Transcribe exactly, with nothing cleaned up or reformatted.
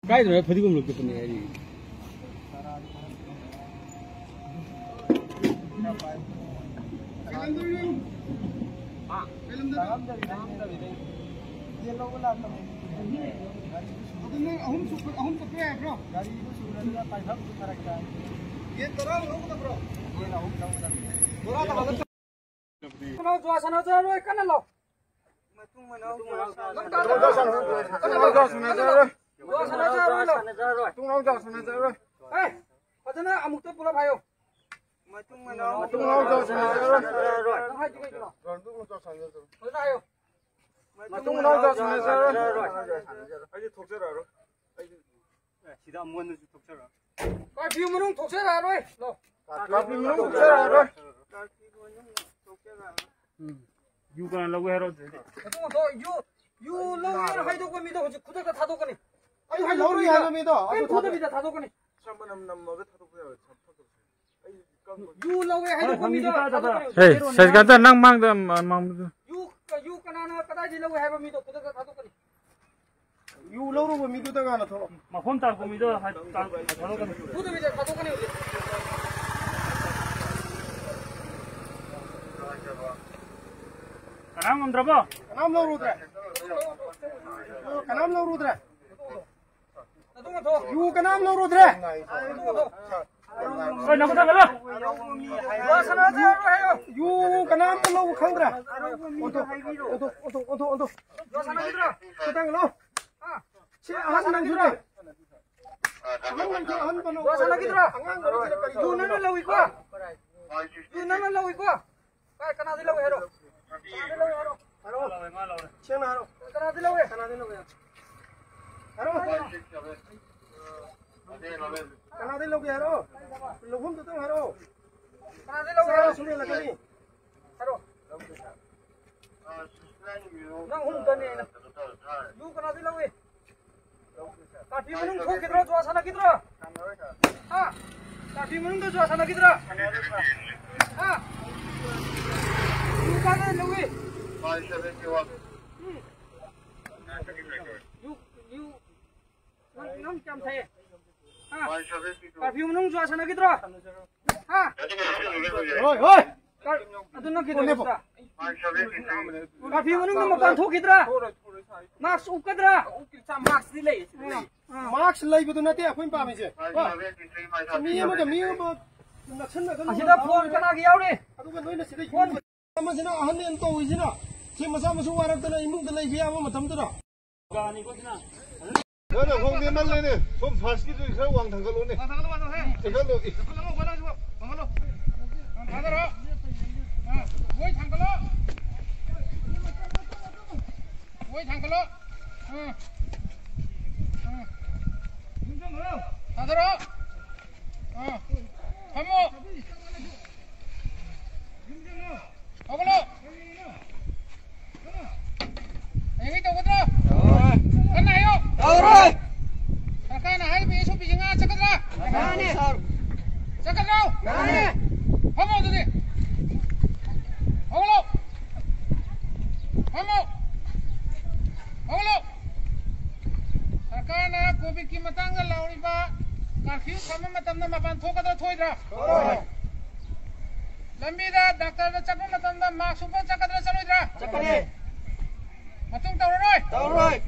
ꯀꯥꯏꯗꯅꯣ ꯐꯗꯤꯒꯣꯝ ꯂꯧꯊꯣꯛꯄꯅꯦ ꯍꯥꯏꯔꯤ꯫ ꯑꯗꯨ ꯅꯪ ꯑꯍꯨꯝ ꯆꯨꯞꯄ-, ꯑꯍꯨꯝ ꯆꯠꯄ ꯌꯥꯏꯕ꯭ꯔꯣ? ꯒꯥꯔꯤꯗꯨ ꯁꯨꯔꯕꯅꯤꯅ ꯄꯥꯏꯐꯝꯁꯨ ꯐꯔꯛ ꯇꯥꯏ꯫ ꯌꯦꯟ ꯇꯔꯥ ꯂꯧꯒꯗꯕ꯭ꯔꯣ? ꯌꯦꯟ ꯑꯍꯨꯝ ꯂꯧꯒꯗꯕꯅꯤ꯫ ꯕꯣꯔꯥꯗ ꯍꯥꯜꯂ ꯀꯩꯅꯣ ꯖꯨꯋꯥ ꯁꯥꯟꯅꯖꯔꯔꯣꯏ, ꯀꯟꯅ ꯂꯥꯎ꯫ ꯃꯇꯨꯡ ꯃꯅꯥꯎ ꯖꯨꯋꯥ ꯁꯥꯟꯅꯖꯔꯔꯣꯏ꯫ ꯀꯟꯅ ꯂꯥꯎ, ꯀꯟꯅ ꯂꯥꯎ, ꯀꯟꯅ ꯂꯥꯎ꯫ ꯖꯨꯋꯥ ꯁꯥꯟꯅꯖꯔꯔꯣꯏ, ꯂꯥꯎ꯫ ꯃꯇꯨꯡ ꯃꯅꯥꯎ ꯖꯨꯋꯥ ꯁꯥꯟꯅꯖꯔꯔꯣꯏ꯫ ꯑꯦ, ꯐꯖꯅ ꯑꯃꯨꯛꯇ ꯄꯨꯂꯞ ꯍꯥꯏꯌꯣ꯫ ꯃꯇꯨꯡ ꯃꯅꯥꯎ ꯃꯇꯨꯡ ꯃꯅꯥꯎ ꯖꯨꯋꯥ ꯁꯥꯟꯅꯖꯔꯔꯣꯏ꯫ ꯅꯪ ꯍꯥꯏꯗꯤ ꯀꯩꯒꯤꯅꯣ? ꯐꯖꯅ ꯍꯥꯏꯌꯣ꯫ ꯃꯇꯨꯡ ꯃꯅꯥꯎ ꯖꯨꯋꯥ ꯁꯥꯟꯅꯖꯔꯔꯣꯏ꯫ ꯑꯩꯗꯤ ꯊꯣꯛꯆꯔꯛꯑꯔꯣꯏ꯫ ꯑꯩꯗꯤ ꯁꯤꯗ ꯑꯃꯨꯛ ꯍꯟꯅꯁꯨ ꯊꯣꯛꯆꯔꯛꯑꯔꯣꯏ꯫ ꯀꯥꯔꯐ꯭ꯌꯨ ꯃꯅꯨꯡ ꯊꯣꯛꯆꯔꯛꯑꯔꯣꯏ꯫ ꯂꯥꯎ꯫ ꯀꯥꯔꯐ꯭ꯌꯨ ꯃꯅꯨꯡ ꯊꯣꯛꯆꯔꯛꯑꯔꯣꯏ꯫ ꯎꯝ꯫ ꯌꯨ ꯀꯅꯥ ꯂꯧꯒꯦ ꯍꯥꯏꯔꯣ ꯑꯗꯨꯗꯤ? ꯑꯗꯨ ꯌꯨ, ꯌꯨ ꯂꯧꯒꯦ ꯍꯥꯏꯗꯣꯛꯄ ꯃꯤꯗꯣ ꯍꯧꯖꯤꯛ ꯈꯨꯗꯛꯇ ꯊꯥꯗꯣꯛꯀꯅꯤ꯫ ꯑꯩ ꯍꯥꯏ ꯂꯧꯔꯣꯏ ꯍꯥꯏꯕ ꯃꯤꯗꯣ ꯑꯗꯨ ꯀꯩꯝ ꯊꯥꯗꯣꯛꯀꯅꯤ꯫ ꯐꯨꯗꯕꯤꯗ ꯊꯥꯗꯣꯛꯀꯅꯤ꯫ ꯁꯝ ꯃꯅꯝ ꯅꯝꯃꯒ ꯊꯥꯗꯣꯛꯄ ꯌꯥꯔꯣꯏ꯫ ꯁꯝ ꯊꯥꯗꯣꯛꯄ ꯌꯥꯔꯣꯏ꯫ ꯑꯩ ꯀꯝꯕ ꯌꯨ ꯂꯧꯒꯦ ꯍꯥꯏꯗꯣꯛꯄ ꯃꯤꯗꯣ ꯊꯥꯗꯣꯛꯀꯅꯤ꯫ ꯍꯦ, ꯁꯦꯁꯀꯥꯟꯇ, ꯅꯪ ꯃꯥꯡꯗ ꯃ-, ꯃꯥꯡꯕꯗꯨ꯫ ꯌꯨ, ꯌꯨ ꯀꯅꯥꯅ ꯀꯗꯥꯏꯗꯒꯤ ꯂꯧꯒꯦ ꯍꯥꯏꯕ ꯃꯤꯗꯣ ꯈꯨꯗꯛꯇ ꯊꯥꯗꯣꯛꯀꯅꯤ꯫ ꯌꯨ ꯂꯧꯔꯨꯕ ꯃꯤꯗꯨꯗ ꯉꯥꯟꯅ ꯊꯣꯛꯂꯛꯑꯣ꯫ ꯃꯐꯝ ꯇꯥꯛꯄ ꯃꯤꯗꯣ ꯍꯥꯏ-, ꯇꯥꯛ-, ꯊꯥꯗꯣꯛꯀꯅꯤ꯫ ꯐꯨꯗꯕꯤꯗ ꯊꯥꯗꯣꯛꯀꯅꯤ ꯍꯧꯖꯤꯛ꯫ ꯀꯅꯥꯝ ꯉꯝꯗ꯭ꯔꯕꯣ? ꯀꯅꯥꯝ ꯂꯧꯔꯨꯗ꯭ꯔꯦ꯫ ꯀꯅꯥꯝ ꯂꯧꯔꯨꯗ꯭ꯔꯦ꯫ ꯌꯨ ꯀꯅꯥꯝ ꯂꯧꯔꯨꯗ꯭ꯔꯦ꯫ ꯍꯣꯏ, ꯅꯪ ꯃꯊꯪ ꯍꯜꯂꯣ꯫ ꯌꯨ ꯀꯅꯥꯝꯇ ꯂꯧꯕ ꯈꯪꯗ꯭ꯔꯦ꯫ ꯑꯣꯟꯊꯣꯛ, ꯑꯣꯟꯊꯣꯛ, ꯑꯣꯟꯊꯣꯛ, ꯑꯣꯟꯊꯣꯛ, ꯑꯣꯟꯊꯣꯛ꯫ ꯈꯤꯇꯪ ꯂꯧ꯫ ꯁꯤ ꯑꯍꯟ ꯅꯪꯁꯨꯅꯦ꯫ ꯑꯍꯟ ꯅꯪꯁꯨ ꯑꯍꯟ ꯕꯅꯣ꯫ ꯑꯉꯥꯡ ꯅꯪꯁꯤꯅ ꯀꯔꯤ ꯌꯨ ꯅꯪꯅ ꯂꯧꯏꯀꯣ? ꯌꯨ ꯅꯪꯅ ꯂꯧꯏꯀꯣ? ꯀꯥꯏ, ꯀꯅꯥꯗꯤ ꯂꯧꯏ ꯍꯥꯏꯔꯣ? ꯀꯅꯥꯗꯤ ꯂꯧꯏ ꯍꯥꯏꯔꯣ? ꯍꯥꯏꯔꯣ꯫ ꯁꯦꯡꯅ ꯍꯥꯏꯔꯣ꯫ ꯀꯅꯥꯗꯤ ꯂꯧꯏ? ꯀꯅꯥꯗꯤ ꯂꯧꯏ? ꯍꯥꯏꯔꯣ꯫ ꯀꯅꯥꯗꯤ ꯂꯧꯒꯦ ꯍꯥꯏꯔꯣ? ꯂꯧꯐꯝꯗꯨꯇꯪ ꯍꯥꯏꯔꯣ꯫ ꯀꯅꯥꯗꯤ ꯂꯧꯒꯦ ꯍꯥꯏꯔꯣ? ꯆꯥꯔ ꯁꯨꯝ ꯍꯦꯜꯂꯛꯀꯅꯤ꯫ ꯍꯥꯏꯔꯣ꯫ ꯅꯪ ꯑꯍꯨꯝ ꯇꯅꯤ ꯑꯩꯅ꯫ ꯌꯨ ꯀꯅꯥꯗꯤ ꯂꯧꯏ? ꯀꯥꯔꯐ꯭ꯌꯨ ꯃꯅꯨꯡ ꯊꯣꯛꯈꯤꯗ꯭ꯔꯣ? ꯖꯨꯋꯥ ꯁꯥꯟꯅꯈꯤꯗ꯭ꯔꯣ? ꯍꯥ? ꯀꯥꯔꯐ꯭ꯌꯨ ꯃꯅꯨꯡꯗ ꯖꯨꯋꯥ ꯁꯥꯟꯅꯈꯤꯗ꯭ꯔꯣ? ꯍꯥ? ꯌꯨ ꯀꯥꯏꯗ ꯂꯧꯏ? ꯎꯝ꯫ ꯌꯨ, ꯌꯨ, ꯅꯪ ꯌꯥꯝ ꯊꯛꯑꯦ꯫ ꯍꯥ? ꯀꯥꯔꯐ꯭ꯌꯨ ꯃꯅꯨꯡ ꯖꯨꯋꯥ ꯁꯥꯟꯅꯈꯤꯗ꯭ꯔꯣ? ꯍꯥ? ꯍꯣꯏ, ꯍꯣꯏ꯫ ꯀꯥꯔ-, ꯑꯗꯨ ꯅꯪ ꯀꯩꯗꯧꯔꯦ ꯁꯤꯗ? ꯀꯥꯔꯐ꯭ꯌꯨ ꯃꯅꯨꯡꯗ ꯃꯄꯥꯟ ꯊꯣꯛꯈꯤꯗ꯭ꯔꯥ? ꯃꯥꯛꯁ ꯎꯞꯀꯗ꯭ꯔꯥ? ꯃꯥꯛꯁ ꯂꯩꯕꯗꯨ ꯅꯠꯇꯦ ꯑꯩꯈꯣꯏꯅ ꯄꯥꯝꯃꯤꯁꯦ꯫ ꯃꯤ ꯑꯃꯒ ꯃꯤ ꯑꯃꯒ ꯅꯛꯁꯟꯅꯗꯅ ꯑꯁꯤꯗ ꯐꯣꯟ ꯀꯅꯥꯒꯤ ꯌꯥꯎꯔꯤ? ꯑꯗꯨꯒ ꯅꯣꯏꯅ ꯁꯤꯗ ꯐꯣꯟ ꯑꯃꯁꯤꯅ ꯑꯍꯟꯅꯦꯅ ꯇꯧꯔꯤꯁꯤꯅ ꯁꯤ ꯃꯆꯥ ꯃꯁꯨ ꯋꯥꯔꯛꯇꯅ ꯏꯃꯨꯡꯗ ꯂꯩꯕ ꯌꯥꯕ ꯃꯇꯝꯗꯨꯗ꯫ ꯅꯪꯅ ꯈꯣꯡꯗꯦ ꯃꯜꯂꯦꯅꯦ꯫ ꯁꯣꯝ ꯐꯥꯔꯁꯀꯤꯗꯨ ꯈꯔ ꯋꯥꯡ ꯊꯥꯡꯒꯠꯂꯣꯅꯦ꯫ ꯋꯥꯡ ꯊꯥꯡꯒꯠꯂꯣ, ꯋꯥꯡ ꯊꯥꯡꯒꯠꯂꯣ, ꯍꯦ꯫ ꯊꯥꯡꯒꯠꯂꯣ, ꯏꯁ꯫ ꯊꯥꯡꯒꯠꯂꯣ, ꯊꯥꯡꯒꯠꯂꯣ, ꯊꯥꯡꯒꯠꯂꯣ꯫ ꯊꯥꯡꯒꯠꯂꯣ꯫ ꯊꯥꯡꯒꯠꯂꯣ꯫ ꯑꯥ, ꯃꯣꯏ ꯊꯥꯡꯒꯠꯂꯣ꯫ ꯃꯣꯏ ꯊꯥꯡꯒꯠꯂꯣ꯫ ꯑꯥ꯫ ꯑꯥ꯫ ꯊꯥꯡꯒꯠꯂꯣ꯫ ꯑꯥ꯫ ꯐꯝꯃꯣ꯫ ꯍꯧꯒꯠꯂꯣ꯫ ꯍꯌꯦꯡꯒꯩ ꯇꯧꯒꯗ꯭ꯔꯣ? ꯇꯧꯔꯣꯏ꯫ ꯀꯟꯅ ꯍꯥꯏꯌꯣ꯫ ꯇꯧꯔꯣꯏ꯫ ꯁꯔꯀꯥꯔꯅ ꯍꯥꯏꯔꯤꯕ ꯑꯦꯁ ꯑꯣ ꯄꯤꯁꯤ ꯉꯥꯛꯑ ꯆꯠꯀꯗ꯭ꯔꯥ? ꯉꯥꯛꯑꯅꯤ꯫ ꯆꯠꯀꯗ꯭ꯔꯣ? ꯉꯥꯛꯑꯅꯤ꯫ ꯐꯝꯃꯣ ꯑꯗꯨꯗꯤ꯫ ꯍꯧꯒꯠꯂꯣ꯫ ꯐꯝꯃꯣ꯫ ꯍꯧꯒꯠꯂꯣ꯫ ꯁꯔꯀꯥꯔꯅ ꯀꯣꯚꯤꯗꯀꯤ ꯃꯇꯥꯡꯗ ꯂꯥꯎꯔꯤꯕ ꯀꯥꯔꯐ꯭ꯌꯨ ꯊꯝꯕ ꯃꯇꯝꯗ ꯃꯄꯥꯟ ꯊꯣꯛꯀꯗ꯭ꯔꯥ ꯊꯣꯛꯑꯣꯏꯗ꯭ꯔꯥ? ꯊꯣꯛꯑꯣꯏ꯫ ꯂꯝꯕꯤꯗ ꯗꯥꯛꯇꯔꯗ ꯆꯠꯄ ꯃꯇꯝꯗ ꯃꯥꯛꯁ ꯎꯞꯄ ꯆꯠꯀꯗ꯭ꯔꯥ ꯆꯠꯂꯣꯏꯗ꯭ꯔꯥ? ꯆꯠꯀꯅꯤ꯫ ꯃꯇꯨꯡ ꯇꯧꯔꯔꯣꯏ? ꯇꯧꯔꯔꯣꯏ꯫